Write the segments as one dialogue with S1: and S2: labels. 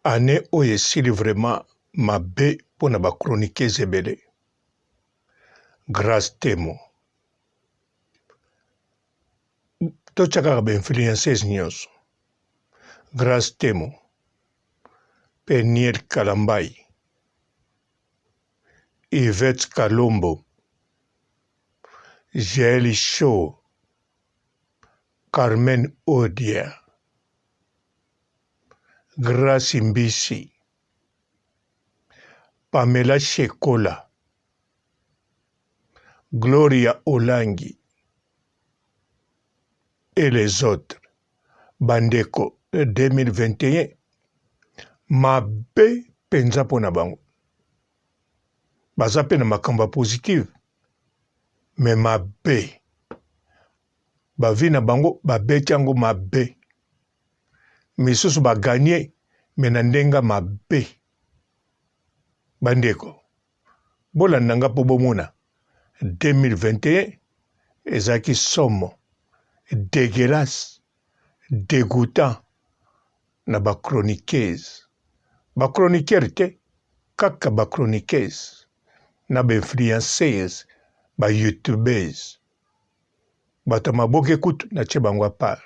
S1: Annee oyo esili vraiment mabe pona ba chroniqueuse ebele. Grace Temo. Totia kaka ba influenceuse nyonso. Grace Temo. Peniel Kalambay. Yvette Kalombo. Jael Show. Carmen Odia. Grace Mbisi, Pamela Shekola, Gloria Olangi et les autres bandeko 2021 mabe mpenza mpo na bango baza mpe na makambo ya positive me mabe bavi na bango babeti yango mabe misusu ba gagner mais na ndenga mabe bandeko bolanda nga po bomona 2021 ezalaki somo degueulasse degoutant na ba chroniqueuse ba chroniqueur te kaka ba chroniqueuse na ba influenceuse ba youtubeuse bato ya maboke kutu natie bango apart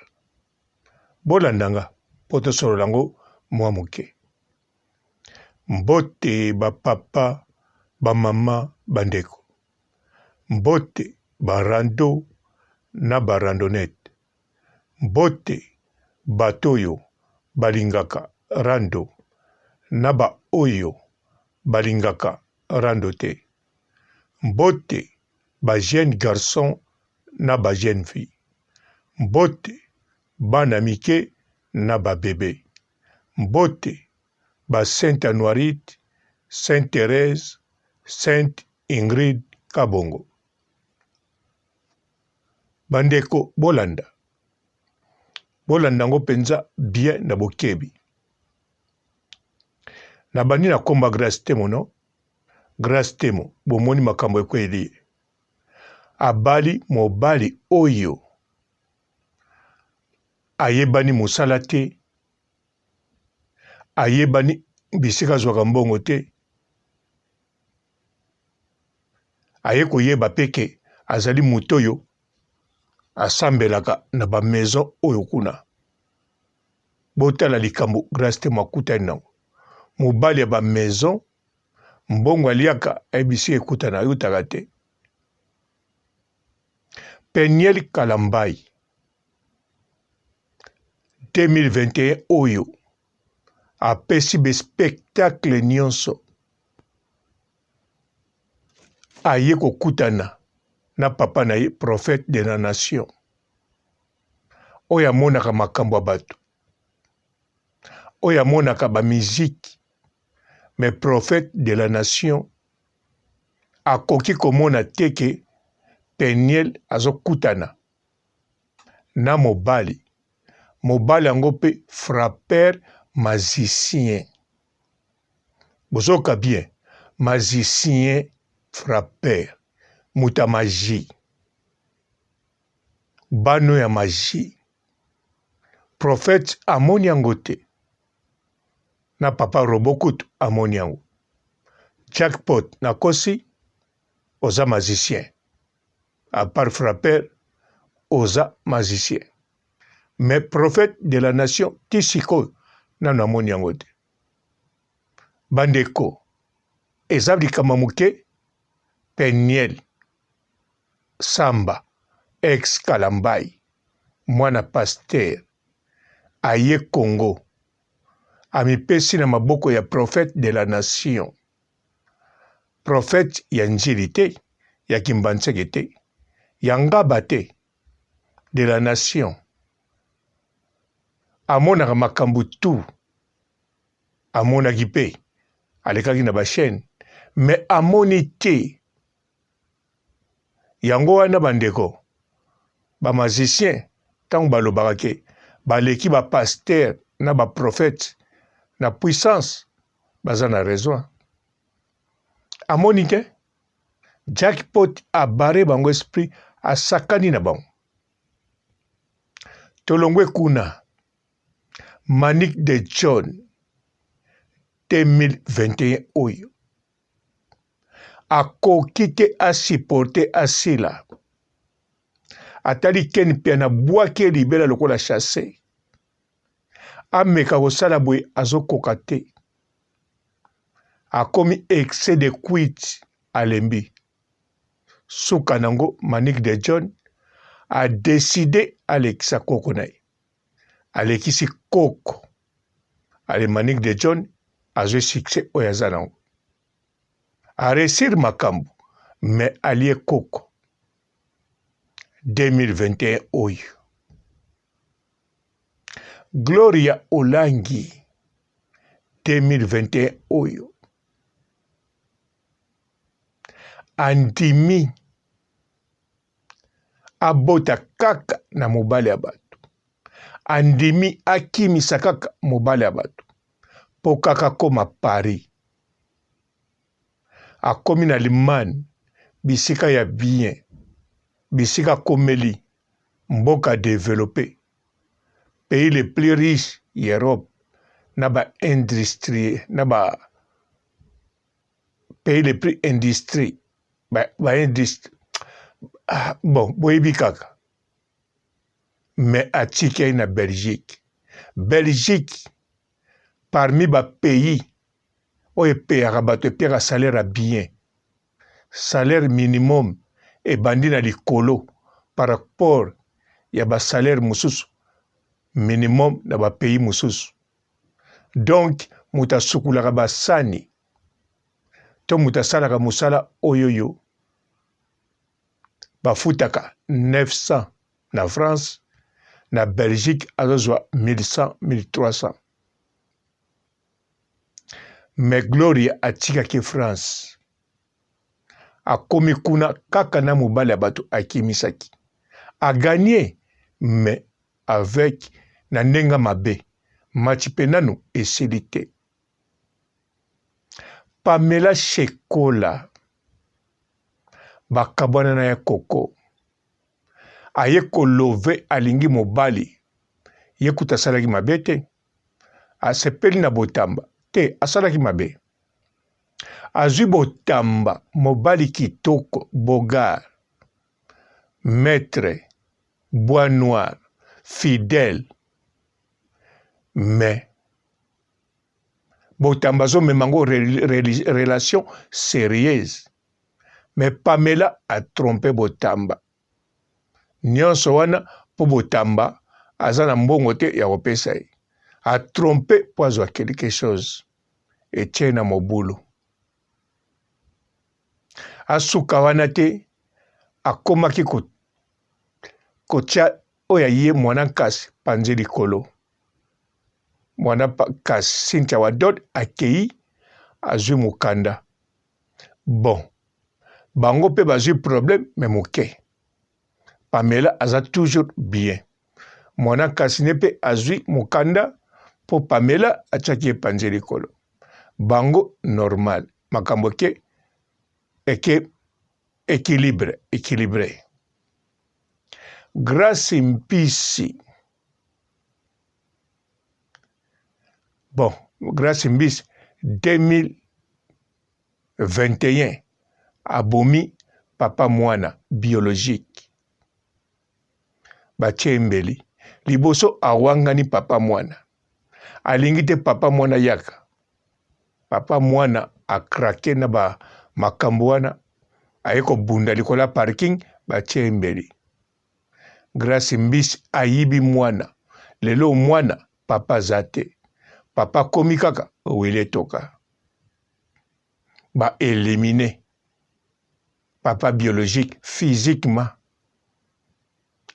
S1: Bolanda nga po tosolola yango mua moke. Mbote ba papa, ba mama, ba ndeko. Mbote ba rando na ba randonnette. Mbote bato oyo balingaka rando na ba oyo balingaka rando te. Mbote ba jeunes garçons na ba jeunes filles. Mbote bana mike na ba bebe. Mbote ba Sainte Anuarite, Sainte Therèse, Sainte Ingrid Kabongo. Bandeko bolanda, bolanda yango mpenza bien na bokebi. Nabandi na komba Grace Temo no? Grace Temo bomoni makambo ekweyeli ye. Abali mobali oyo ayebani mosala te, ayebani bisika azwaka mbongo te, aye koyeba pe ke azali moto oyo asambelaka na ba maison oyo kuna. Botala likambo Grace Temo akutani nango, mobali ya ba maison mbongo aliaka ayebisi ekutana eutaka te. Peniel Kalambay 2021 oyo apesi be spectacle nyonso aye kokutana na papa na ye prophète de la nation oyo amonaka makambo ya bato oyo amonaka ba musique mais prophète de la nation akoki komona te ke Peniel azokutana na mobali, mobali yango pe frappeur magicien. Bozoka bien, magicien frappeur, moto ya magie, bano ya magie. Prophète amoni yango te. Na papa robot kutu amoni yango. Jackpot nakosi? Oza magicien. A part frappeur oza magicien. Mais prophète de la nation ti sikoyo nanu amoni yango te. Bandeko eza likambo ya moke Peniel Samba ex Kalambay mwana pasteur aye Congo amipesi na maboko ya prophète de la nation prophète ya Ndjili te ya Kimbanseke te ya Ngaba te de la nation amonaka makambo tout amonaki pe alekaki na ba chaine mais amoni te Yango wana ba ndeko ba magiciens tango balobaka ke baleki ba pasteurs na ba prophètes na puissance baza na raison. Amoni te? Jackpot a barre bango esprit asakani na bango. Tolongwe kuna Manick de John. 2021 oyo akoki te asupporte asila atali Ken Mpiana abwaki ye libela lokola chasse ameka kosala boye azokoka te akomi excès de cuite alembi suka nango Manick de John a decide alekisa koko na ye alekisi koko ale Manick de John azwi succès oyo aza nango a réussir makambo mais alie koko 2021 oyo Gloria Olangi 2021 oyo andimi abota kaka na mobali ya bato, andimi akimisa kaka mobali ya bato mpo kaka akoma Paris. Akomi na Allemagne bisika ya bien, bisika akomeli mboka developpe, pays le plus riche ya Europe na ba industrie na ba pays le plus industrie ba, ba industrie ah, bon boyebi kaka mais atiki ye na Belgique. Belgique parmi ba pays oyo epeyaka bato epeyaka salaire ya bien salaire minimum ebandi na likolo par rapport ya ba salaire mosusu minimum na ba pays mosusu donc moto asukulaka basani to moto asalaka mosala oyoyo bafutaka 900 na France na Belgique azozwa 1100 1300 mais Gloria atikaki France akomi kuna kaka na mobali ya bato akimisaki a gagner mais avec na ndenge mabe match pe nanu esili te Pamela Shekola bakabwana na ya koko aye kolove alingi mobali ye kutu asalaki mabe te asepeli na botamba te asalaki mabe azwi botamba mobali kitoko bogar maitre bois noir fidèle mais botamba azomema yango relation sérieuse mais Pamela a trompe botamba Nionso wana po Botamba aza na mbongo te ya kopesa ye. A trompe po azwa quelque chose. Etie ye na mobulu. Asuka wana te, akomaki ko kotia oyo ya ye muana nkasi panzi likolo. Muana nkasi Cynthia Wadod akeyi azwi mukanda. Bon bango pe bazui problème mais moke. Pamela aza toujours bien. Muana Kasine pe azui mukanda po Pamela atiaki ye panzi likolo. Bango normal. Makambo eke eke equilibre equilibre. Grace Mpisi bon Grace Mbisi 2021 abomi papa mwana biologique batie ye mbeli liboso awangani papa mwana alingi te papa mwana yaka papa mwana akrake na ba makambo wana aye kobunda likolo ya parking batie ye mbeli Grace mbisi ayibi mwana lelo mwana papa aza te papa akomi kaka wele toka ba elimine papa biologique physiquement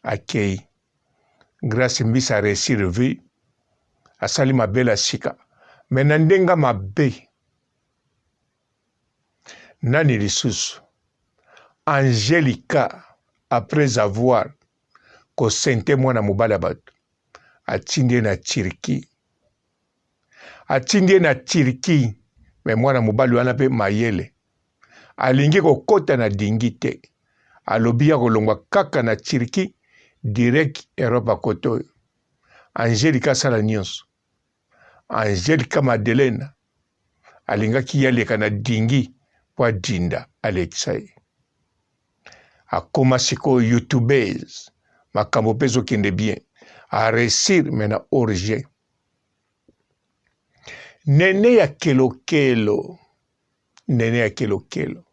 S1: akei Grace mbisi a reussir vie asali mabele ya sika mais na ndenge mabe Nani lisusu? Angelica après avoir ko ceinte mwana mobali ya batu atindi ye na Turquie atindi ye na Turquie mais mwana mobali wana pe mayele alingi kokota na dingi te alobi ya kolongwa kaka na Turquie direct Europe akote oyo Angelica asala nionso Angelica Madelena. Alingaki ye aleka na dingi mpo adinda alekisa ye. Akoma sikoyo youtubeuse makambo mpe ezokende bien. A reussir mais na hors jeu. Nene ya kelokelo, nene ya kelokelo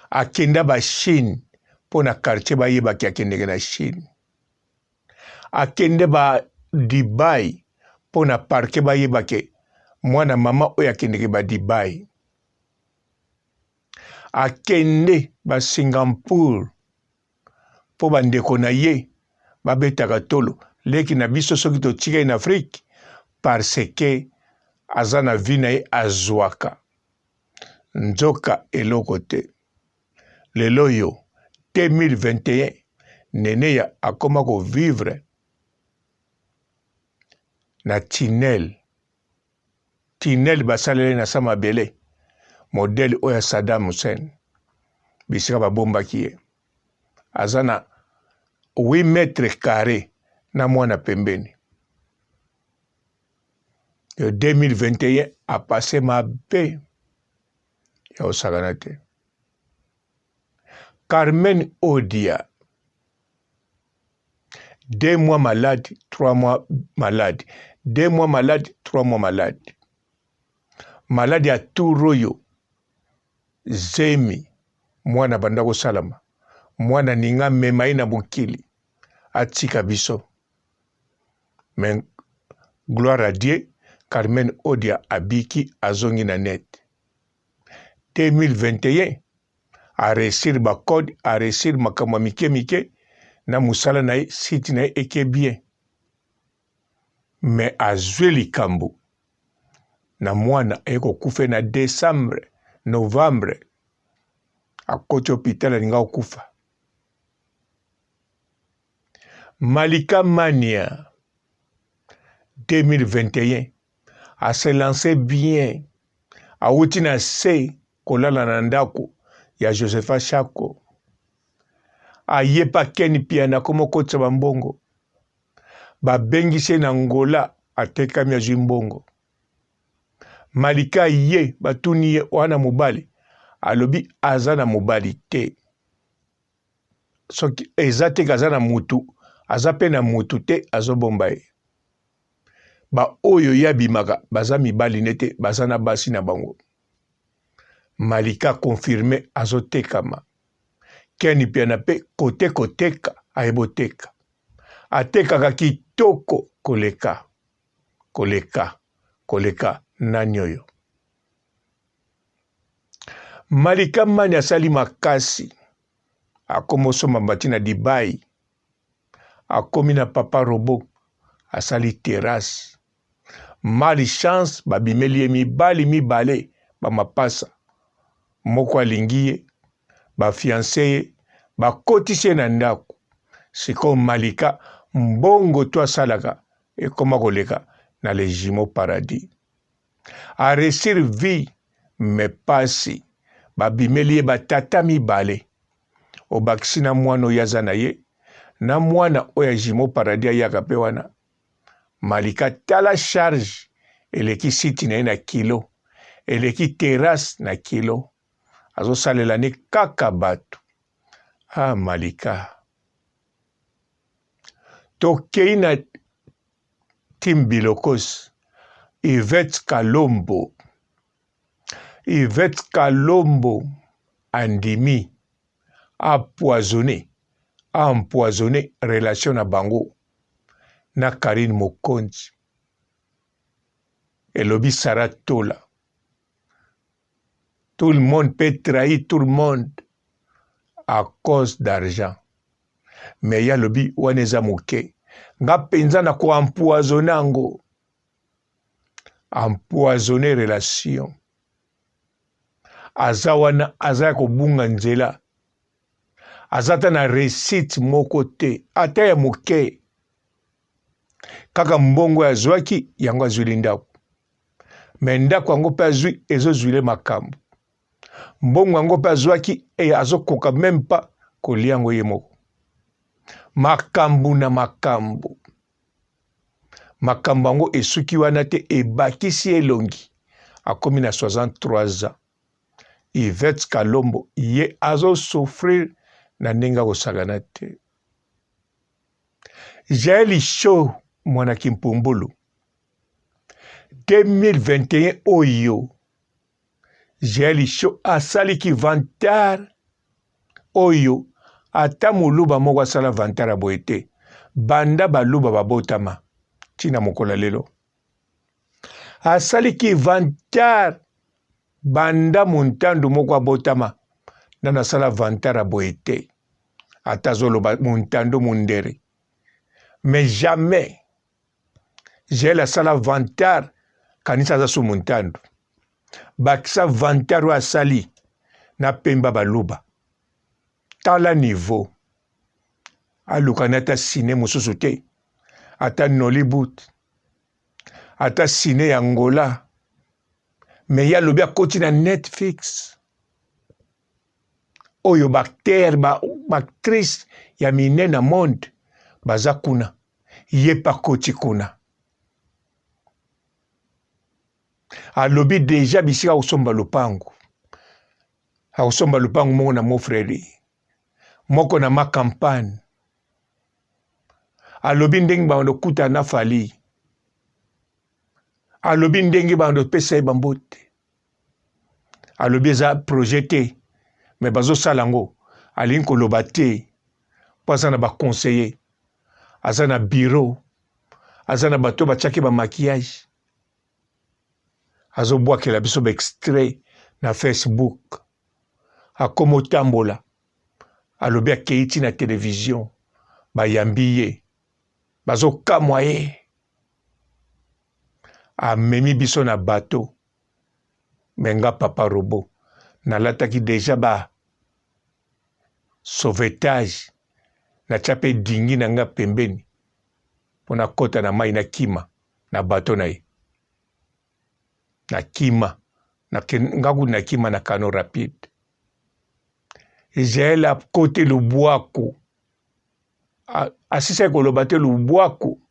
S1: akenda ba Chine mpo na quartier bayebaki akendeke na Chine. Akende ba Dubai mpo na parquet bayeba ke mwana mama oyo akendeke ba Dubai. Akende ba Singapour mpo bandeko na ye babetaka tolo leki na biso soki totika ye na Afrique parce que aza na vie na ye azwaka nzoka eloko te. Lelo oyo 2021 Neneya akoma ko vivre na tunnel, tunnel basaleli na sa mabele modèle oyo ya Saddam Hussein bisika babombaki ye aza na 8 mètres carre na mwana pembeni. 2021 a passe mabe ya kosakana te. Carmen Odia deux mois malade, trois mois malade, deux mois malade, trois mois malade. Malade ya tour oyo zemi mwana banda kosalama mwana ninga mema ye na mokili atika biso mais gloire à Dieu Carmen Odia abiki azongi na net 2021 a reussir ba code a reussir makambo ya mike mike na mosala na ye site na ye eke bien mais azwi likambo na mwana aye kokufa na decembre novembre akoti hopital alinga kokufa Malika Mania 2021 a se lancer bien awuti na se kolala na ndako ya Josepha Shako aye pa Ken Piana akoma okotisa ba mbongo babengisi ye na Angola atekami azwi mbongo Malika ye batuni ye wana mobali alobi aza na mobali te soki eza te aza na mutu aza pe na mutu te azobomba ye ba oyo ye abimaka baza mibali ne te baza na basi na bango malika confirme azotekama ken piana pe kote koteka ayeboteka atekaka kitoko koleka koleka koleka nani oyo Malika mani asali makasi akomi osomba mbati na Dubai akomi na papa robot asali terrasse mal chance babimeli ye mibali mibale ba mapasa moko alingi ye ba fiance ye bakotisi ye na ndako sikoyo Malika mbongo to asalaka ekoma koleka na le jumeau paradis A reussir vie mais pasi ba bimeli ye ba tata mibale obakisi na mwana oyo aza na ye na mwana oyo ya jumeau paradis ayaka pe wana Malika tala charge eleki site na ye na kilo eleki terrasse na kilo azosalela ne kaka bato ah Malika tokei na Team Bilokos, Yvette Kalombo, Yvette Kalombo andimi a poisonner, a empoisonner relation na bango na Carine Mokonzi. Elobi Sarah Tola. Tout le monde peut trahir tout le monde à cause d'argent. Mais ye alobi wana eza moke. Nga penza na ko empoisonner yango. Empoisonner relation. Aza wana aza ya kobunga nzela. Aza ata na recite moko te, ata ya moke. Kaka mbongo azwaki yango azwili ndako. Mais ndako yango pe azwi ezozwile makambo. Mbongo yango pe azwaki e azokoka meme pas kolia yango ye moko. Makambo na makambo. Makambo yango esuki wana te, ebakisi elongi. Akomi na 63 ans. Yvette Kalombo ye azo souffrir na ndenge akosakana te. Jael Show mwana Kimpumbulu 2021 oyo Jael Show asali ki vantard oyo ata muluba moko asala vantard ya boye te banda baluba babotama tina mokolo ya lelo. Asali ki vantard banda muntandu moko abotama nanu asala vantard ya boye te ata azoloba muntandu mundere mais jamais Jael asala vantard kanisa aza su muntandu bakisa vantard oyo asali na pemba baluba tala niveau aluka na ata sine mosusu te ata Nollywood ata sine ya Angola mais ye alobi akoti na Netflix oyo ba acteur ba actrice ya minene na monde baza kuna ye pe akoti kuna alobi deja bisika akosomba lopango akosomba lopango moko na mofreri moko na ma campagne alobi ndenge bando kutana na Fally alobi ndenge bando pesa ye bambote alobi eza projet te me bazosala yango alingi koloba te mpo aza na baconseiller aza na bureau aza na bato batiaki ba maquillage azobwakela biso ba extrait na facebook akoma otambola alobi akei ti na television bayambi ye bazokamwa ye amemi biso na bateau me nga papa robot nalataki deja ba sauvetage natya mpe dingi na nga pembeni mpo nakota na mai nakima na bateau na ye nakima nga kutu nakima na cano rapide Jael akoti lubwaku asisaki koloba te lubwaku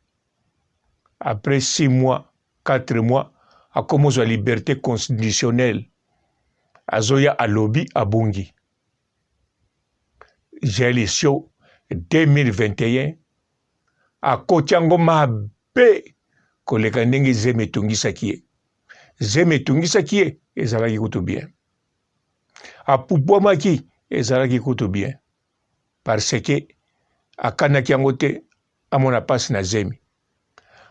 S1: après 6 mois 4 mois akomi ozwa liberte conditionnelle azoya alobi abungi Jael Isio 2021 akoti yango mabe koleka ndenge zemi etungisaki ye zemi etungisaki ye ezalaki kutu bien apupwamaki ezalaki kutu bien parce que akanaki yango te amona mpasi na zemi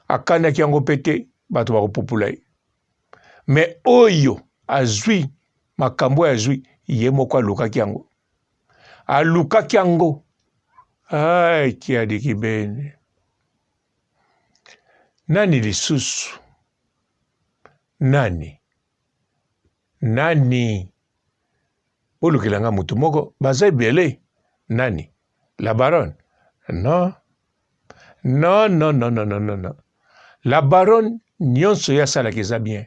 S1: akanaki yango mpe te bato bakopupula ye me oyo azwi makambo oyo azwi ye moko alukaki yango alukaki yango ai kiadi kibeni nani lisusu nani nani bolukela nga motu moko baza ebele nani la baronne non non non non non non non la baronne nyonso ye asalaka eza bien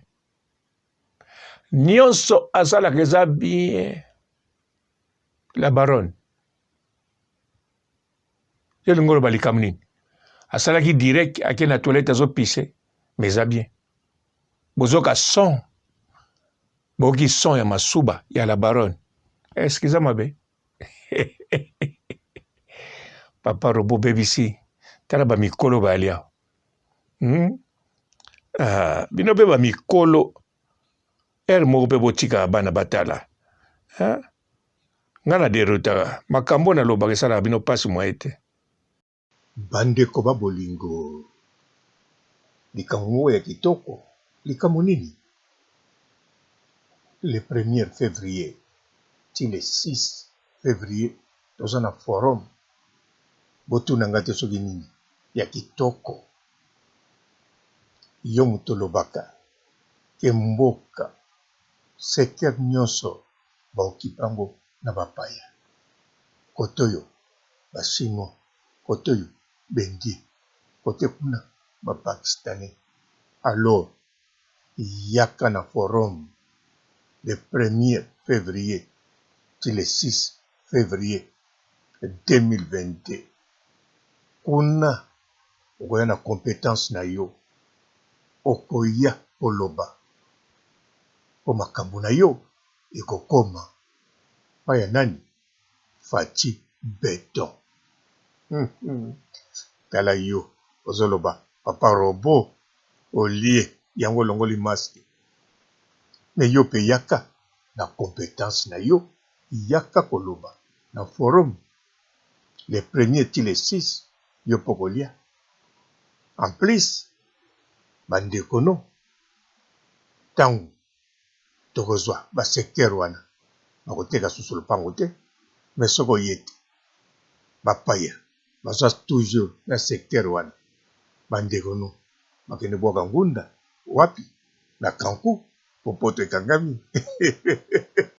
S1: nyonso asalaka eza bien la baronne yo olingi oloba likambo nini asalaki direct ake na toilette azopise mais eza bien bozoka son boyoki son ya masuba ya la baronne est ce que eza mabe papa robo obebisi tala bamikolo bayali awa hmm? Ah, bino mpe bamikolo ere moko mpe botikaka bana batala ah? Nga na derotaka makambo na lobaka esalaka bino pasi moyen te.
S2: Bandeko ba bolingo, likambo moko ya kitoko, likambo nini? Le premier fevrier ti le 6 fevrier toza na forum, botuna nga te soki nini ya kitoko. Yo moto olobaka ke mboka secteur nionso ba occupe yango na ba paya cote oyo ba chinois cote oyo ba indien cote kuna ba pakistanais alors yaka na forum le premier fevrier ti le 6 fevrier 2022 kuna okoya na competence na yo. Okoya koloba po makambo na yo ekokoma pa ya nani Fatshi beton tala yo ozo loba papa robot olie yango olongoli masque mais yo pe yaka na competence na yo yaka koloba na forum le premier ti le 6 yo pe okolia en plus ba ndeko no tangu tokozua ba secteur wana bakoteka susu lopango te mais soki oye te ba paya baza toujours na secteur wana ba ndeko no bakende bwaka ngunda wapi na kanku po poto ekangami.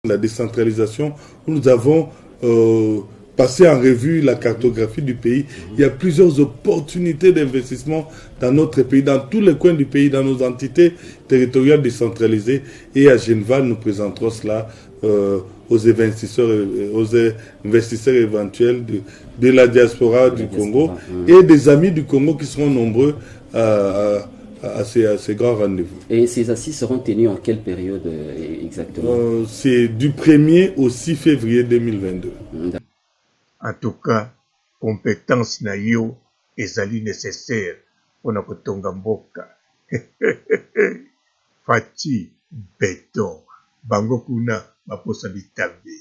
S3: La décentralisation où nous avons euh, passé en revue la cartographie du pays. Il y a plusieurs opportunités d'investissement dans notre pays, dans tous les coins du pays, dans nos entités territoriales décentralisées. Et à Genval, nous présenterons cela euh, aux investisseurs, aux investisseurs éventuels de, de la diaspora du Congo et des amis du Congo qui seront nombreux à, à, ces, à ces grands rendez-vous.
S4: Et ces assises seront tenues en quelle période euh, exactement
S3: euh, C'est du 1er au 6 février 2022.
S2: En tout cas, compétence na yo ezali nécessaire pona kotonga mboka. Fatshi beton bango kuna baposa bitabe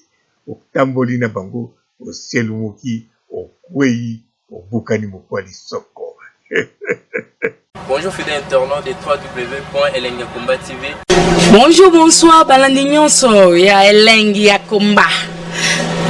S2: otamboli na bango oselumuki okweyi obukani mokwa lisoko.
S5: Bonjour fidèles internautes de www.elengiyakomba.tv.
S6: Bonjour, bonsoir, balandi nyonso ya Elengi ya Komba.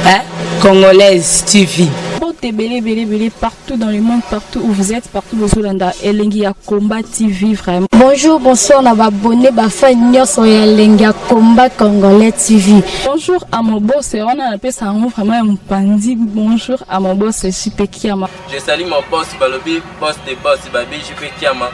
S6: Hein? Congolaise TV.
S7: Mbote ebele ebele ebele partout dans le monde, partout où vous êtes, partout bozolanda Elengi ya Combat TV vraiment.
S8: Bonjour, bonsoir na ba abonné ba fan nyonso ya Elengi ya Combat Congolais TV.
S7: Bonjour à mon boss, wana napesa yango vraiment ya mopanzi. Bonjour à mon boss JP Kiama.
S5: Je salue mon boss Balobi, boss de boss Babi JP Kiama.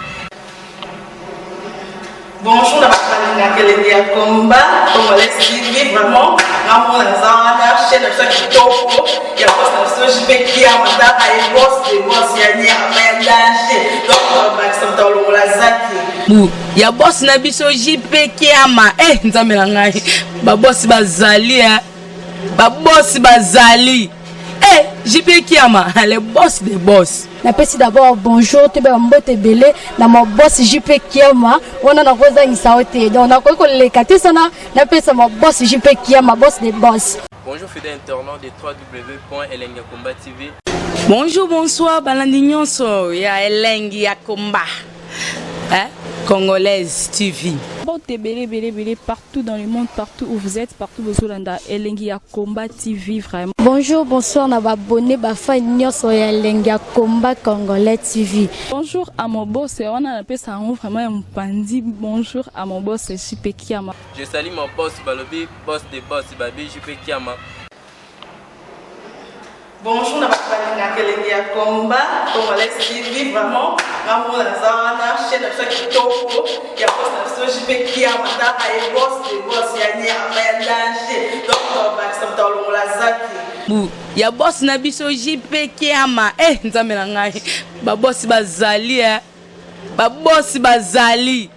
S9: Bonjour na bato balingaka elengi ya combat congolais TV vraiment ngamona naza wana chaîne na biso ya kitoko ya boss na biso JP Kiama tala ye boss de boss ya nyama ya danger donc tobakisa moto alongola zaki
S6: bu ya boss na biso JP Kiama eh nzambe na ngai ba boss bazali eh ba boss bazali eh JP Kiama le boss de boss
S8: Napesi d'abord bonjour toyeba ba mbote ebele na ma boss JP Kiama wana nakozangisa yo te donc nakoki koleka te sana napesa ma boss JP Kiama boss de boss.
S5: Bonjour fidèles internautes de www.elengiyakomba.tv.
S6: Bonjour, bonsoir, balandi nyonso ya Elengi ya Komba. Hein? Congolaise TV.
S7: Mbote ebele ebele ebele partout dans le monde, partout où vous êtes, partout bozolanda Elengi ya Combat TV vraiment.
S8: Bonjour, bonsoir na ba abonné ba fan nyonso ya Elengi ya Combat Congolais TV.
S7: Bonjour à mon boss, wana napesa yango vraiment ya mopanzi. Bonjour à mon boss JP Kiama.
S5: Je salue mon boss Balobi, boss de boss Babi JP Kiama.
S9: Bonjour na bato balingaka elengi ya combat congolais TV vraiment ngamona naza wana chaîne na biso ya kitoko ya boss na biso JP Kiama tala ye boss de boss ya nyama ya danger donc tobakisa moto alongola zaki
S6: bu ya boss na biso JP Kiama eh nzambe na ngai ba boss bazali eh ba boss bazali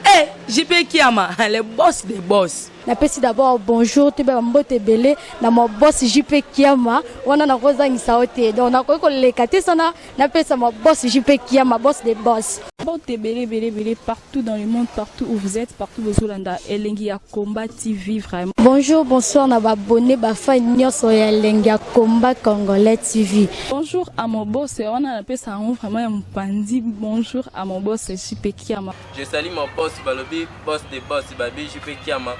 S6: eh JP Kiama le boss de boss
S8: Napesi d'abord bonjour toyeba ba mbote ebele na ma boss JP Kiama wana nakozangisa yo te donc nakoki koleka te sana napesa ma boss JP Kiama boss de boss.
S7: Mbote ebele ebele ebele partout dans le monde, partout où vous êtes, partout bozolanda Elengi ya Combat TV vraiment.
S8: Bonjour, bonsoir na ba abonné ba fan nyonso ya Elengi ya Combat Congolais TV.
S7: Bonjour à mon boss, wana napesa yango vraiment ya mopanzi. Bonjour à mon boss JP Kiama.
S5: Je salue mon boss Balobi, boss de boss Babi JP Kiama.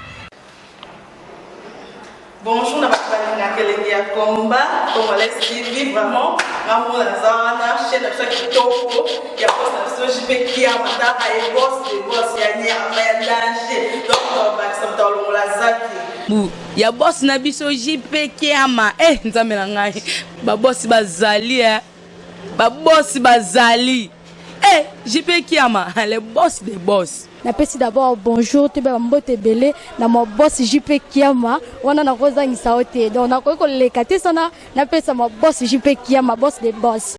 S9: Bonjour na bato balingaka elengi ya combat congolais TV vraiment ngamona naza wana chaîne na biso ya kitoko ya boss na biso JP Kiama tala ye boss de boss ya nyama ya danger donc tobakisa moto alongola zaki
S6: bu ya boss na biso JP Kiama eh nzambe na ngai ba boss bazali eh ba boss bazali Eh JP Kiama le boss des boss.
S8: Napesi d'abord bonjour toyeba ba mbote ebele na ma boss JP Kiama wana nakozangisa yo te donc nakoki koleka te sana napesa ma boss JP Kiama boss des boss.